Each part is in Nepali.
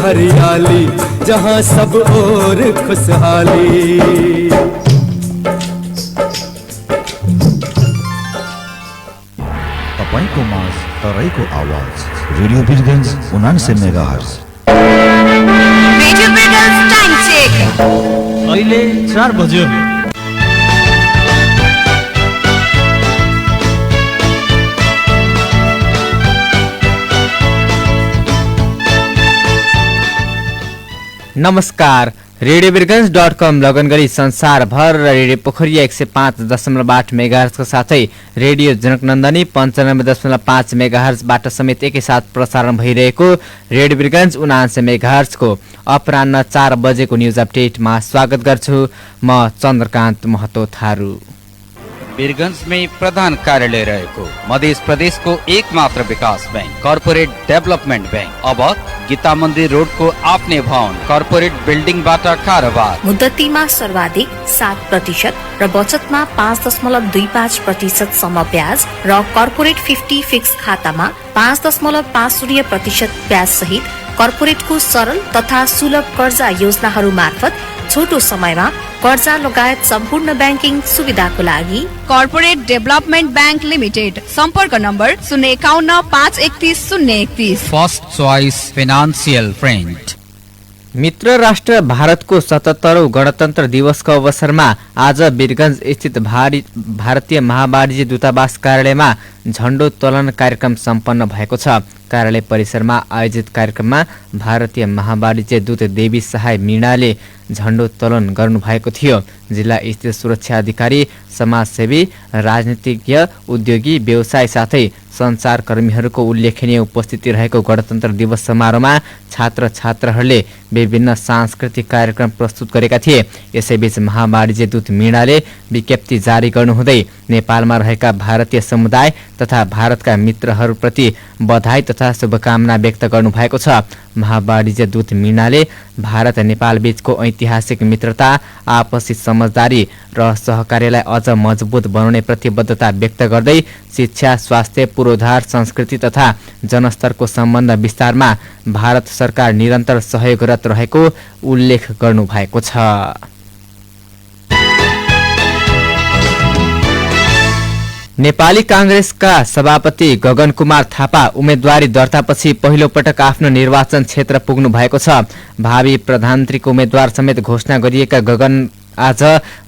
हरियाली, जहाँ सब और खुशहाली। तपाईको माझ तराईको आवाज radio Birgunj 89 megahertz. Radio Birgunj time check अहिले 4 बज्यो। नमस्कार, रेडियो बिरगन्ज.com लगन गरी संसारभर र रेडियो पोखरिया 105.8 मेगाहर्जको साथै रेडियो जनकनन्दनी 95.5 मेगाहर्जबाट समेत एकैसाथ प्रसारण भइरहेको रेडियो बिरगन्ज 79 मेगाहर्जको अपराह्न 4 बजेको न्युज अपडेटमा स्वागत गर्छु। म चन्द्रकान्त महतो थारू। वीरगंज प्रधान कार्यालय रहेको मध्य प्रदेशको एकमात्र विकास बैंक कर्पोरेट डेभलपमेन्ट बैंक अब गीता मन्दिर रोडको आफ्नै भवन कर्पोरेट बिल्डिङबाट कारोबार। मुद्दतीमा सर्वाधिक 7% र बचतमा 5.25% सम्म ब्याज र कर्पोरेट 50 फिक्स खातामा 5.50% ब्याज सहित कर्पोरेटको सरल तथा सुलभ कर्जा योजनाहरू मार्फत छोटो समयमा कर्जा लगायत सम्पूर्ण ब्याङ्किङ सुविधाको लागि कर्पोरेट डेभलपमेन्ट ब्याङ्क लिमिटेड। सम्पर्क number 051 531 031। First choice financial friend. मित्र राष्ट्र भारतको 77औं गणतन्त्र दिवसको अवसरमा आज वीरगन्ज स्थित भारतीय महावाणिज्य दूतावास कार्यालयमा झण्डोत्तोलन कार्यक्रम सम्पन्न भएको छ। कार्यालय परिसरमा आयोजित कार्यक्रममा भारतीय महावाणिज्य दूत देवी सहाय मीणाले झण्डोत्तोलन गर्नुभएको थियो। जिल्ला स्थित सुरक्षा अधिकारी, समाजसेवी, राजनीतिज्ञ, उद्योगी, व्यवसाय साथै सञ्चारकर्मीहरूको उल्लेखनीय उपस्थिति रहेको गणतन्त्र दिवस समारोहमा छात्र छात्राहरूले विभिन्न सांस्कृतिक कार्यक्रम प्रस्तुत गरेका थिए। यसैबीच महावाणिज्य दूत मीणाले विज्ञप्ति जारी गर्नुहुँदै नेपालमा रहेका भारतीय समुदाय तथा भारतका मित्रहरूप्रति बधाई तथा शुभकामना व्यक्त गर्नुभएको छ। महावाणिज्य दूत मीणाले भारत नेपाल बीचको ऐतिहासिक मित्रता, आपसी समझदारी र सहकार्यलाई अझ मजबुत बनाउने प्रतिबद्धता व्यक्त गर्दै शिक्षा, स्वास्थ्य, पूर्वाधार, संस्कृति तथा जनस्तरको सम्बन्ध विस्तारमा भारत सरकार निरन्तर सहयोगरत रहेको उल्लेख गर्नुभएको छ। नेपाली कांग्रेसका सभापति गगन कुमार थापा उम्मेदवारी दर्तापछि पहिलो पटक आफ्नो निर्वाचन क्षेत्र पुग्नु भएको छ। भावी प्रधानमन्त्रीको उम्मेदवार समेत घोषणा गरिएका गगन आज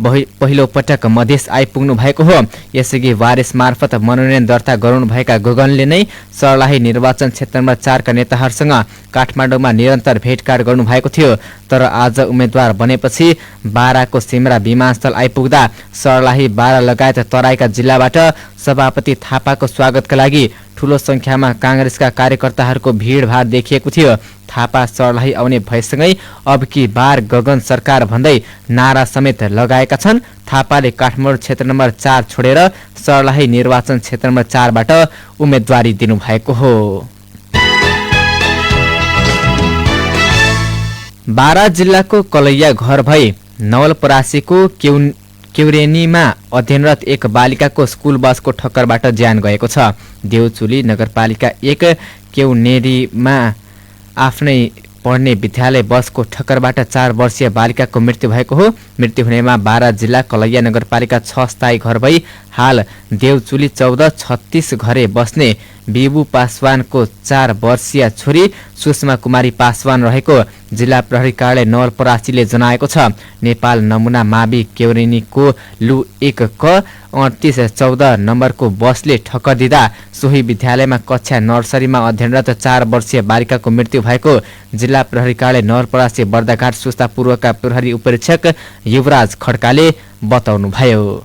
पहिलो पटक मधेस आइपुग्नु भएको हो। यसअघि वारिस मार्फत मनोनयन दर्ता गराउनुभएका गगनले नै सर्लाही निर्वाचन क्षेत्र नम्बर 4 का नेताहरूसँग काठमाडौँमा निरन्तर भेटघाट गर्नुभएको थियो। तर आज उम्मेद्वार बनेपछि बाराको सिमरा विमानस्थल आइपुग्दा सर्लाही, बारा लगायत तराईका जिल्लाबाट सभापति थापाको स्वागतका लागि ठूलो संख्यामा कांग्रेसका कार्यकर्ताहरूको भीडभाड देखिएको थियो। थापा सर्लाही आउने भएसँगै अब की बार गगन सरकार भन्दै नारा समेत लगाएका छन्। थापाले काठमाडौँ क्षेत्र नम्बर 4 छोडेर सर्लाही निर्वाचन क्षेत्र नम्बर 4 बाट उम्मेदवारी दिनुभएको हो। बारा जिल्लाको कलैया घर भई नवलपरासीको केउरेनीमा अध्ययनरत एक बालिकाको स्कुल बसको ठक्करबाट ज्यान गएको छ। देउचुली नगरपालिका 1 केउनेरीमा आफ्नै पढ्ने विद्यालय बसको ठक्करबाट 4 वर्षीय बालिकाको मृत्यु भएको हो। मृत्यु हुनेमा बारा जिल्ला कलैया नगरपालिका 6 स्थायी घर भई हाल देउचुली 1436 घरे बस्ने बिबु पासवानको 4 वर्षीय छोरी सुषमा कुमारी पासवान रहेको जिल्ला प्रहरी कार्यालय नवलपरासीले जनाएको छ। नेपाल नमुना मावि केउरेनीको लु 1 क 3814 नम्बरको बसले ठक्कर दिँदा सोही विद्यालयमा कक्षा नर्सरीमा अध्ययनरत 4 वर्षीय बालिकाको मृत्यु भएको जिल्ला प्रहरी कार्यालय नवलपरासी बर्दाघाट सुस्ता पूर्वका प्रहरी उपरीक्षक युवराज खड्काले बताउनुभयो।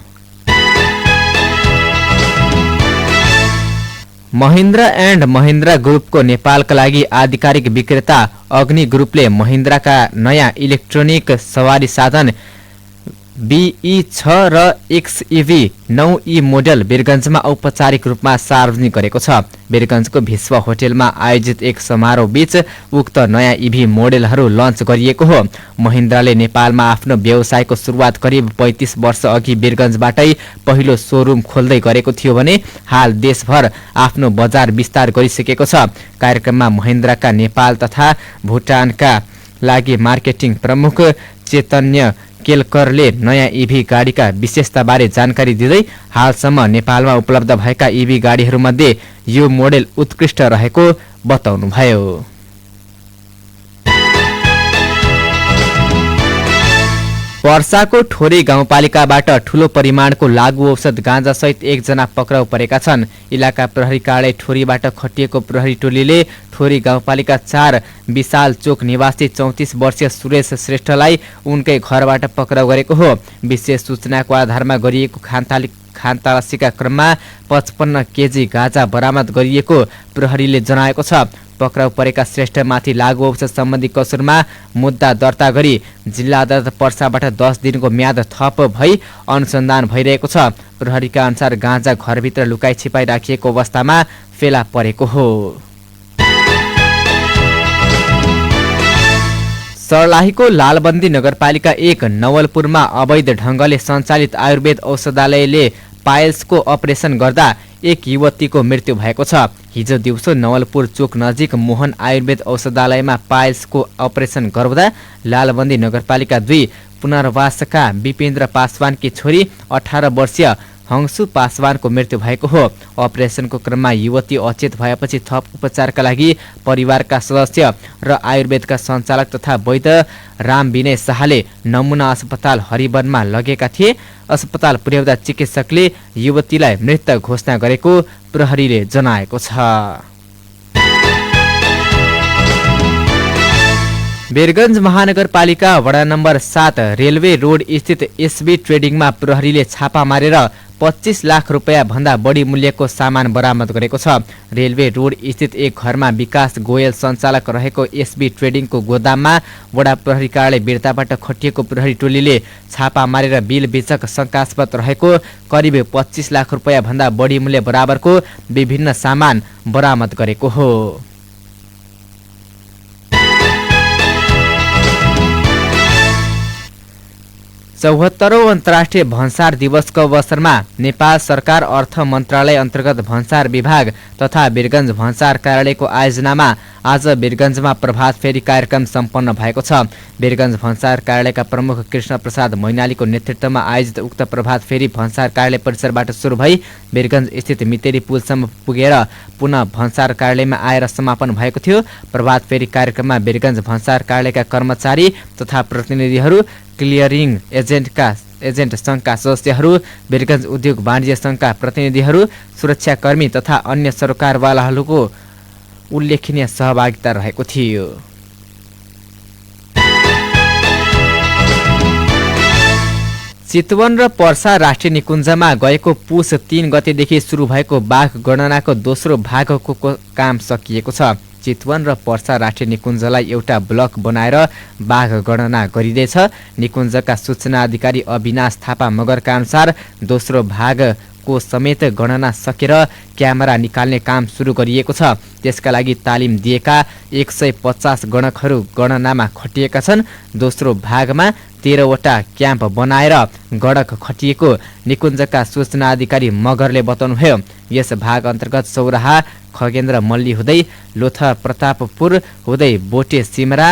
महिन्द्रा एन्ड महिन्द्रा ग्रुपको नेपालका लागि आधिकारिक विक्रेता अग्नि ग्रुपले महिन्द्राका नयाँ इलेक्ट्रोनिक सवारी साधन BE6 र XEV 9E मोडल वीरगञ्जमा औपचारिक रूपमा सार्वजनिक गरेको छ। वीरगञ्जको भिस्वा होटेलमा आयोजित एक समारोह बीच उक्त नयाँ EV मोडेलहरू लन्च गरिएको हो। महिन्द्राले नेपालमा आफ्नो व्यवसायको सुरुवात करिब 35 वर्ष अघि वीरगञ्जबाटै पहिलो सोरुम खोल्दै गरेको थियो भने हाल देशभर आफ्नो बजार विस्तार गरिसकेको छ। कार्यक्रममा महिन्द्राका नेपाल तथा भुटानका लागि मार्केटिङ प्रमुख चैतन्य केलकरले नयाँ EV गाडीका विशेषताबारे जानकारी दिँदै हालसम्म नेपालमा उपलब्ध भएका EV गाडीहरूमध्ये यो मोडेल उत्कृष्ट रहेको बताउनुभयो। पर्साको ठोरी गाउँपालिकाबाट ठूलो परिमाणको लागु औषध गाँजासहित एकजना पक्राउ परेका छन्। इलाका प्रहरी कार्यालय ठोरीबाट खटिएको प्रहरी टोलीले ठोरी गाउँपालिका 4 विशाल चोक निवासी 34 वर्षीय सुरेश श्रेष्ठलाई उनकै घरबाट पक्राउ गरेको हो। विशेष सूचनाको आधारमा गरिएको खानतलासीका क्रममा 55 केजी गाँजा बरामद गरिएको प्रहरीले जनाएको छ। पक्राउ परेका श्रेष्ठमाथि लागु औषध सम्बन्धी कसुरमा मुद्दा दर्ता गरी जिल्ला अदालत पर्साबाट 10 दिनको म्याद थप भई अनुसन्धान भइरहेको छ। प्रहरीका अनुसार गाँजा घरभित्र लुकाई छिपाई राखिएको अवस्थामा फेला परेको हो। सर्लाहीको लालबन्दी नगरपालिका 1 नवलपुरमा अवैध ढङ्गले सञ्चालित आयुर्वेद औषधालयले पाइल्सको अपरेसन गर्दा एक युवतीको मृत्यु भएको छ। हिजो दिउँसो नवलपुर चोक नजिक मोहन आयुर्वेद औषधालयमा पाइल्सको अपरेसन गर्दा लालबन्दी नगरपालिका 2 पुनर्वासका विपेन्द्र पासवानकी छोरी 18 वर्षीय हङसु पासवानको मृत्यु भएको हो। अपरेसनको क्रममा युवती अचेत भएपछि थप उपचारका लागि परिवारका सदस्य र आयुर्वेदका सञ्चालक तथा वैद्य राम विनय शाहले नमुना अस्पताल हरिवनमा लगेका थिए। अस्पताल पुर्याउँदा चिकित्सकले युवतीलाई मृत घोषणा गरेको प्रहरीले जनाएको छ। वीरगञ्ज महानगरपालिका वडा नम्बर 7 रेलवे रोड स्थित एसबी ट्रेडिङमा प्रहरीले छापा मारेर 25 लाख रुपैयाँ भन्दा बढी मूल्यको सामान बरामद गरेको छ। रेलवे रोड स्थित एक घरमा विकास गोयल सञ्चालक रहेको एसबी ट्रेडिङको गोदाममा वडा प्रहरी कार्यालय बिर्ताबाट खटिएको प्रहरी टोलीले छापा मारेर बिल बेचक शङ्कास्पद रहेको करिब 25 लाख रुपैयाँ भन्दा बढी मूल्य बराबरको विभिन्न सामान बरामद गरेको हो। 74औं अन्तर्राष्ट्रिय भन्सार दिवसको अवसरमा नेपाल सरकार अर्थ मन्त्रालय अन्तर्गत भन्सार विभाग तथा वीरगञ्ज भन्सार कार्यालयको आयोजनामा आज वीरगञ्जमा प्रभात फेरी कार्यक्रम सम्पन्न भएको छ। वीरगञ्ज भन्सार कार्यालयका प्रमुख कृष्ण प्रसाद मैनालीको नेतृत्वमा आयोजित उक्त प्रभात फेरी भन्सार कार्यालय परिसरबाट सुरु भई वीरगञ्ज स्थित मितेरी पुलसम्म पुगेर पुनः भन्सार कार्यालयमा आएर समापन भएको थियो। प्रभात फेरी कार्यक्रममा वीरगञ्ज भन्सार कार्यालयका कर्मचारी तथा प्रतिनिधिहरू, क्लियरिङ एजेन्ट सङ्घका सदस्यहरू, वीरगञ्ज उद्योग वाणिज्य सङ्घका प्रतिनिधिहरू, सुरक्षाकर्मी तथा अन्य सरकारवालाहरूको उल्लेखनीय सहभागिता रहेको थियो। चितवन र पर्सा राष्ट्रिय निकुञ्जमा गएको पुस 3 गतेदेखि सुरु भएको बाघ गणनाको दोस्रो भागको काम सकिएको छ। चितवन र पर्सा राष्ट्रिय निकुञ्जलाई एउटा ब्लक बनाएर बाघ गणना गरिँदैछ। निकुञ्जका सूचना अधिकारी अविनाश थापा मगरका अनुसार दोस्रो भागको समेत गणना सकेर क्यामेरा निकाल्ने काम सुरु गरिएको छ। त्यसका लागि तालिम दिएका 150 गणकहरू गणनामा खटिएका छन्। दोस्रो भागमा 13वटा क्याम्प बनाएर गणक खटिएको निकुञ्जका सूचना अधिकारी मगरले बताउनुभयो। यस भाग अन्तर्गत सौराहा खगेन्द्र मल्ली हुँदै लोथा प्रतापपुर हुँदै बोटे सिमरा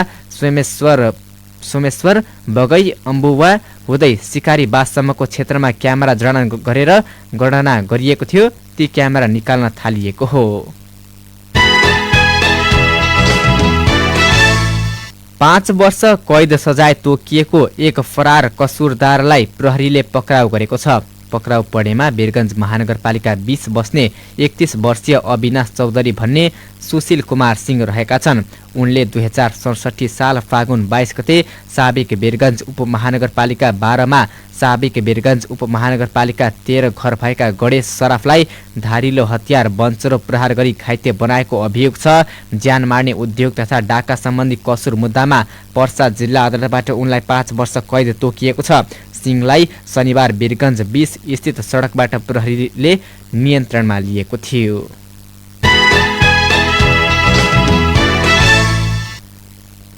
सोमेश्वर बगै अम्बुवा हुँदै सिकारी बाससम्मको क्षेत्रमा क्यामेरा जडान गरेर गणना गरिएको थियो। ती क्यामेरा निकाल्न थालिएको हो। 5 वर्ष कैद सजाय तोकिएको एक फरार कसुरदारलाई प्रहरीले पक्राउ गरेको छ। पक्राउ परेमा वीरगञ्ज महानगरपालिका 20 बस्ने 31 वर्षीय अविनाश चौधरी भन्ने सुशील कुमार सिंह रहेका छन्। उनले 2067 साल फागुन 22 गते साबिक वीरगञ्ज उपमहानगरपालिका 12 मा साबिक वीरगञ्ज उपमहानगरपालिका 13 घर भएका गणेश सराफलाई धारिलो हतियार बन्चरो प्रहार गरी घाइते बनाएको अभियोग छ। ज्यान मार्ने उद्योग तथा डाका सम्बन्धी कसुर मुद्दामा पर्सा जिल्ला अदालतबाट उनलाई 5 वर्ष कैद तोकिएको छ। सिंहलाई शनिबार वीरगञ्ज 20 स्थित सडकबाट प्रहरीले नियन्त्रणमा लिएको थियो।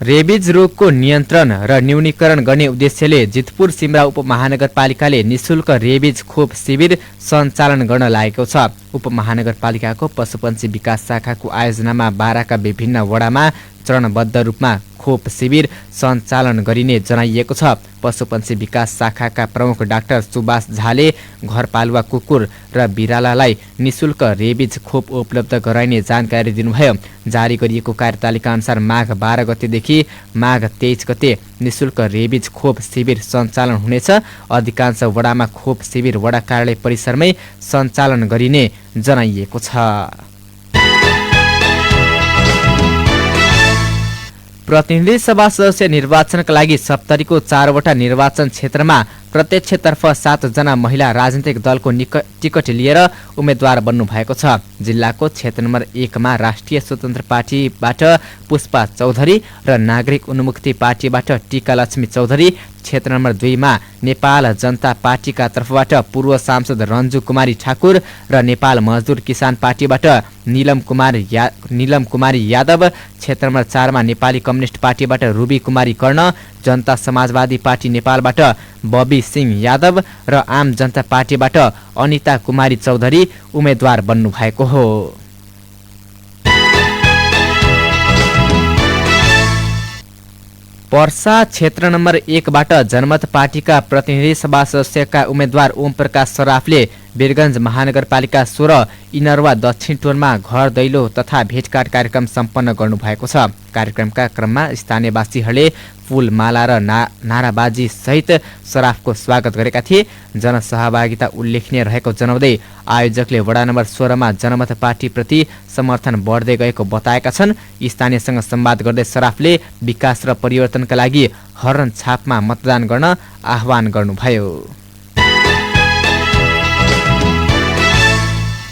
रेबिज रोगको नियन्त्रण र न्यूनीकरण गर्ने उद्देश्यले जितपुर सिमरा उपमहानगरपालिकाले निशुल्क रेबिज खोप शिविर सञ्चालन गर्न लागेको छ। उपमहानगरपालिकाको पशुपन्छी विकास शाखाको आयोजनामा बाराका विभिन्न वडामा चरणबद्ध रूपमा खोप शिविर सञ्चालन गरिने जनाइएको छ। पशुपन्छी विकास शाखाका प्रमुख डाक्टर सुभाष झाले घरपालुवा कुकुर र बिरालालाई निशुल्क रेबिज खोप उपलब्ध गराइने जानकारी दिनुभयो। जारी गरिएको कार्यतालिका अनुसार माघ 12 गतेदेखि माघ 23 गते निशुल्क रेबिज खोप शिविर सञ्चालन हुनेछ। अधिकांश वडामा खोप शिविर वडा कार्यालय परिसरमै सञ्चालन गरिने जनाइएको छ। प्रतिनिधि सभा सदस्य निर्वाचनका लागि सप्तरीको 4वटा निर्वाचन क्षेत्रमा प्रत्यक्षतर्फ 7 जना महिला राजनीतिक दलको टिकट लिएर उम्मेद्वार बन्नु भएको छ। जिल्लाको क्षेत्र नम्बर 1 मा राष्ट्रिय स्वतन्त्र पार्टीबाट पुष्पा चौधरी र नागरिक उन्मुक्ति पार्टीबाट टीका लक्ष्मी चौधरी, क्षेत्र नम्बर 2 मा नेपाल जनता पार्टीका तर्फबाट पूर्व सांसद रन्जु कुमारी ठाकुर र नेपाल मजदुर किसान पार्टीबाट नीलम कुमारी यादव, क्षेत्र नम्बर 4 मा नेपाली कम्युनिस्ट पार्टीबाट रुबी कुमारी कर्ण, जनता समाजवादी पार्टी नेपालबाट बबी सिंह यादव र आम जनता पार्टीबाट अनिता कुमारी चौधरी उम्मेद्वार बन्नु भएको हो। पर्सा क्षेत्र नम्बर 1 बाट जनमत पार्टीका प्रतिनिधि सभा सदस्यका उम्मेद्वार ओम प्रकाश सराफले वीरगञ्ज महानगरपालिका 16 इनरवा दक्षिण टोलमा घर दैलो तथा भेटघाट कार्यक्रम सम्पन्न गर्नुभएको छ। कार्यक्रमका क्रममा स्थानीयवासीहरूले फूलमाला र नाराबाजी सहित सराफको स्वागत गरेका थिए। जनसहभागिता उल्लेखनीय रहेको जनाउँदै आयोजकले वडा नम्बर 16 मा जनमत पार्टीप्रति समर्थन बढ्दै गएको बताएका छन्। स्थानीयसँग संवाद गर्दै सराफले विकास र परिवर्तनका लागि हर्न छापमा मतदान गर्न आह्वान गर्नुभयो।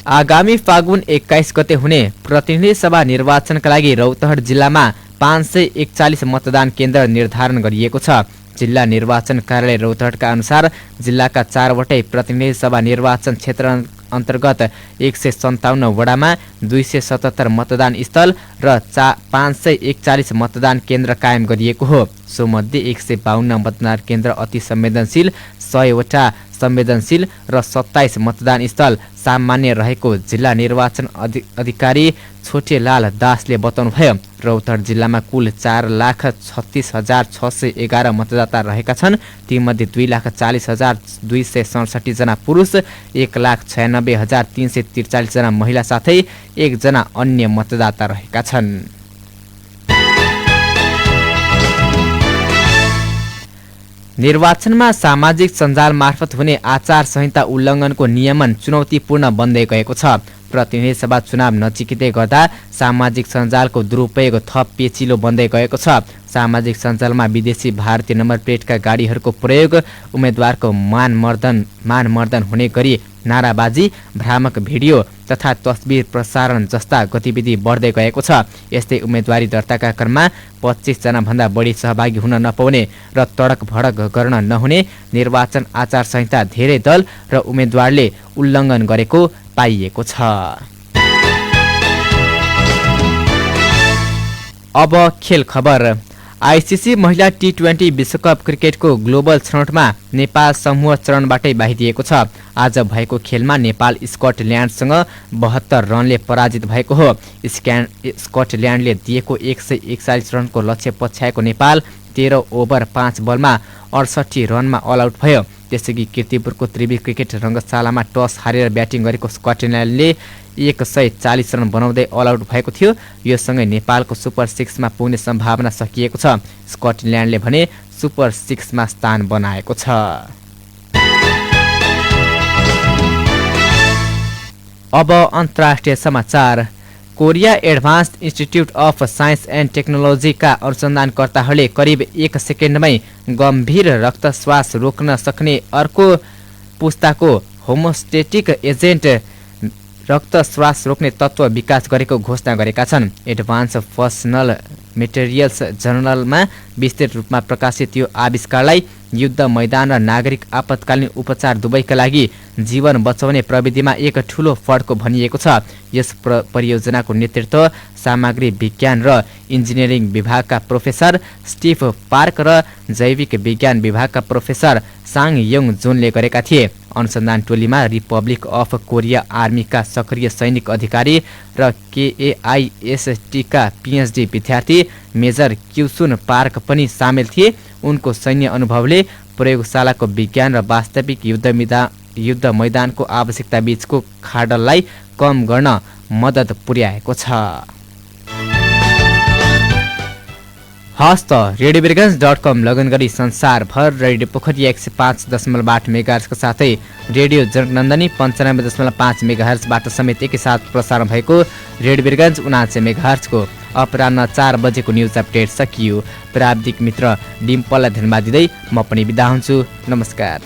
आगामी फागुन 21 गते हुने प्रतिनिधि सभा निर्वाचनका लागि रौतहट जिल्लामा 541 मतदान केन्द्र निर्धारण गरिएको छ। जिल्ला निर्वाचन कार्यालय रौतहटका अनुसार जिल्लाका 4वटै प्रतिनिधि सभा निर्वाचन क्षेत्र अन्तर्गत 157 वडामा 277 मतदान स्थल र 541 मतदान केन्द्र कायम गरिएको हो। सोमध्ये 152 मतदान केन्द्र अति संवेदनशील, 100 वटा संवेदनशील र 27 मतदान स्थल सामान्य रहेको जिल्ला निर्वाचन अधिकारी छोटेलाल दासले बताउनुभयो। रौतहट जिल्लामा कुल 4,36,611 मतदाता रहेका छन्। तीमध्ये 2,40,267 जना पुरुष, 1,96,343 जना महिला साथै 1 जना अन्य मतदाता रहेका छन्। निर्वाचनमा सामाजिक सञ्जाल मार्फत हुने आचार संहिता उल्लङ्घनको नियमन चुनौतीपूर्ण बन्दै गएको छ। प्रतिनिधि सभा चुनाव नजिकै गर्दा सामाजिक सञ्जालको दुरुपयोग थप पेचिलो बन्दै गएको छ। सामाजिक सञ्जालमा विदेशी भारतीय नम्बर प्लेटका गाडीहरूको प्रयोग, उम्मेद्वारको मानमर्दन हुने गरी नाराबाजी, भ्रामक भिडियो तथा तस्बिर प्रसारण जस्ता गतिविधि बढ्दै गएको छ। यस्तै उम्मेदवारी दर्ताका क्रममा 25 जना भन्दा बढी सहभागी हुन नपाउने र तडक भडक गर्न नहुने निर्वाचन आचार संहिता धेरै दल र उम्मेदवारले उल्लङ्घन गरेको पाइएको छ। अब खेल खबर। आइसिसी महिला टी20 विश्वकप क्रिकेटको ग्लोबल छनौटमा नेपाल समूह चरणबाटै बाहिरिएको छ। आज भएको खेलमा नेपाल स्कटल्यान्डसँग 72 रनले पराजित भएको हो। स्कटल्यान्डले दिएको 141 रनको लक्ष्य पछ्याएको नेपाल 13 ओभर 5 बलमा 68 रनमा अल आउट भयो। त्यसैगरी कीर्तिपुरको त्रिवी क्रिकेट रङ्गशालामा टस हारेर ब्याटिङ गरेको स्कटल्यान्डले 140 रन बनाउँदै अल आउट भएको थियो। यो सँगै नेपालको सुपर 6 मा पुग्ने सम्भावना सकिएको छ। स्कटल्यान्डले भने सुपर 6 मा स्थान बनाएको छ। अब अन्तर्राष्ट्रिय समाचार। Korea advanced institute of science and टेक्नोलोजीका अनुसन्धानकर्ताहरूले करिब 1 सेकेन्डमै गम्भीर रक्तश्वास रोक्न सक्ने अर्को पुस्ताको होमोस्टेटिक एजेन्ट रक्तश्वास रोक्ने तत्त्व विकास गरेको घोषणा गरेका छन्। एडभान्स फसनल मेटेरियल्स जर्नलमा विस्तृत रूपमा प्रकाशित यो आविष्कारलाई युद्ध मैदान र नागरिक आपतकालीन उपचार दुवैका लागि जीवन बचाउने प्रविधिमा एक ठूलो फड्को भनिएको छ। यस परियोजनाको नेतृत्व सामग्री विज्ञान र इन्जिनियरिङ विभागका प्रोफेसर स्टिभ पार्क र जैविक विज्ञान विभागका प्रोफेसर साङ योङ जोनले गरेका थिए। अनुसन्धान टोलीमा रिपब्लिक अफ कोरिया आर्मीका सक्रिय सैनिक अधिकारी र केएआइएसटीका पीएचडी विद्यार्थी मेजर क्युसुन पार्क पनि सामेल थिए। उनको सैन्य अनुभवले प्रयोगशालाको विज्ञान र वास्तविक युद्ध मैदानको आवश्यकता बीचको खाडललाई कम गर्न मद्दत पुर्याएको छ। हस्त रेडियोबिरगन्ज.com लगइन गरी संसारभर रेडियो पोखरी 105.8 मेगाहर्जका साथै रेडियो जनकनन्दनी 95.5 मेगाहर्जबाट समेत एकैसाथ प्रसारण भएको रेडियो बिरगन्ज 79 मेगाहर्जको अपराह्न 4 बजेको न्युज अपडेट सकियो। प्राविधिक मित्र डिम्पललाई धन्यवाद दिँदै म पनि बिदा हुन्छु। नमस्कार।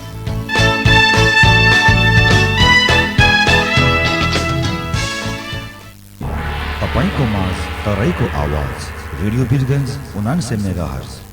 तपाईँको माझ तराईको आवाज रेडियो बिरगन्ज 79 मेगाहर्ज।